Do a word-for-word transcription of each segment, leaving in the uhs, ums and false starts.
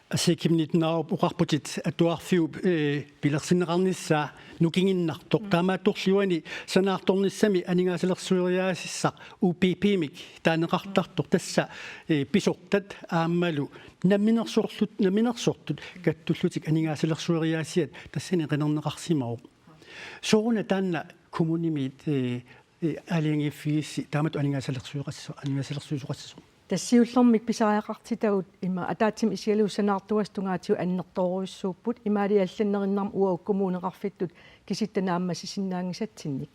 Assigiinngitsunik oqarputit atuarfiup, eh, pilersinneqarnissaa nukinginnartoq. Taamaattorli uani sanaartornissami aningaasalersueriaasissaq U P P-mik taaneqartartoq tassa, eh, pisortat aammalu namminersortut, namminersortut kattullutik aningaasalersueriaasiat tassani qinerneqarsimavoq. Sooruna taanna kommunimiit, eh, eh, aalajangiiffigissi taamatut aningaasalersuisoqassisoq, aningaasalersuisoqassisoq? Tassa siullermik pisariaqartitagut ima ataatsimik isigalugu sanaartugassat tungaatigut annertoorujussuupput, imaaliallannerunnaarmat uagut kommuneqarfittut kisitta naammassisinnaanngisatsinnik.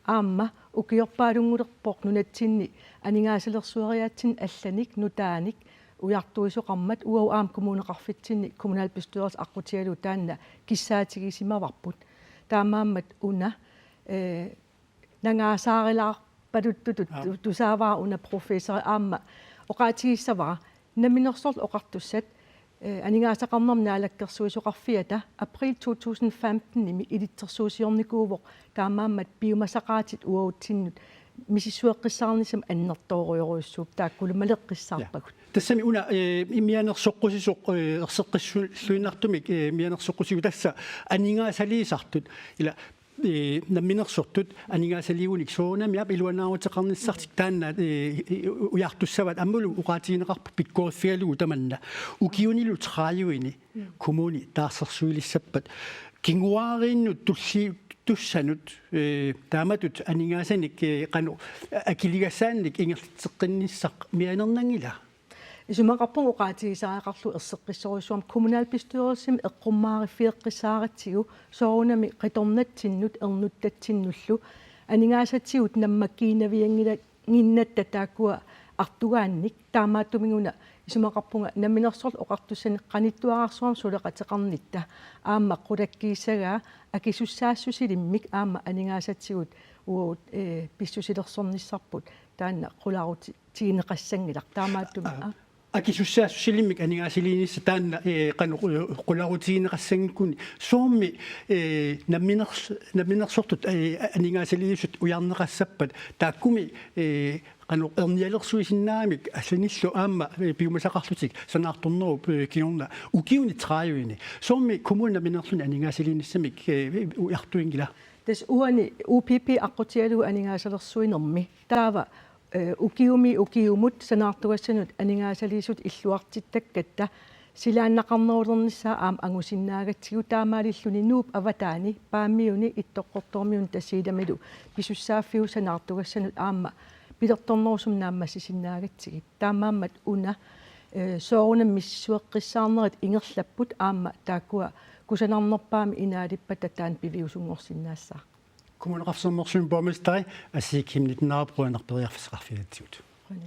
Aamma ukiorpaalunngulerpoq nunatsinni aningaasalersueriaatsinnik allanik nutaanik ujartuisoqarmat, uagut aamma kommuneqarfitsinni kommunalbestyrelse aqqutigalugu taanna kissaatigisimavarput. Taamaammat una, eh, nangaasaarilaarpaluttutut Aap. tu-, tusaavara una professori aamma oqaatigissavara Namminersorlutik Oqartussat, eh, aningaasaqarnermut naalakkersuisoqarfiata april to tusind femten-imi ilitsersuusiornikuuvoq, taamaammat piumasaqaatit uagutsinnut misissueqqissaarnissamut annertoorujorujussuupput, taakkulu maleqqissaarpagut. Ja. Tassami una, eh, mianersoqqusisoq, eh, erseqqissuinnartumik, eh, mianersoqqusivoq tassa aningaasaliisartut, ila, eh, namminersortut aningaasaliigunik soorunami aap iluanaaruteqarnissartik taanna, eh, ujartussavaat, aammalu oqaatigineqarpoq pikkoriffigalugu tamanna. Ukiunilu tredive-ni kommuni taarsersuilissappat kinguaariinnut tulliuttussanut, eh, taamatut aningaasanik, eh, qanoq akiligassaannik ingerlatitseqqinnissaq mianernanngila? Isumaqarpunga oqaatigisariaqarlugu erseqqissorujussuarmik kommunalbestyrelsimi eqqummaariffigeqqissaaratsigu soorunami qitornatsinnut ernuttatsinnullu aningaasatigut nammakkiinaviannginnata taakkua artugaannik, taamaattumik una isumaqarpunga Namminersorlutik Oqartussani qanittuararsuarmik suleqateqarnitta aamma qulakkiissagaa akisussaassusilimmik aamma aningaasatigut uagut, eh, pissusilersornissarput taanna qularuti-, tigineqassanngilaq taamaattumik. Aa. Aa. Akisussaassusilimmik aningaasaliinissaq taanna, eh, qanoq, eh, qularutigineqassanngikkuni soormi, eh, namminers-, namminersortut, eh, aningaasaliisut ujarneqassappat taakkumi, eh, qanoq ernialersuisinnaagamik allanillu aamma, eh, piumasaqarlutik sanaartornerup, eh, kingorna ukiuni tredive-ni. Soormi kommuni namminerluni aningaasaliinissamik, eh, ujartuinngila? Tassa uani U P P aqqutigalugu aningaasalersuinermi. Taava, eh, ukiumi ukiumut sanaartugassanut aningaasaliisut illuartittakkatta silaannaqarnerulernissaa aamma angusinnaagatsigu, taamaalilluni Nuup avataani, Paamiuni, Ittoqqortoormiuni Tasiilamilu pisussaaffiup sanaartugassanut aamma pilertornerusumik naammassisinnaagatsigit. Taamaammat una, eh, soorunami misissueqqissaarnerit ingerlapput aamma taakkua kusanarnerpaamik inaalippata taanna piviusunngorsinnaassaaq. Kommuneqarfik Sermersuumi borgmesteri Asii Chemnitz Narup qujanaq periarfissaqarfigigatsigut.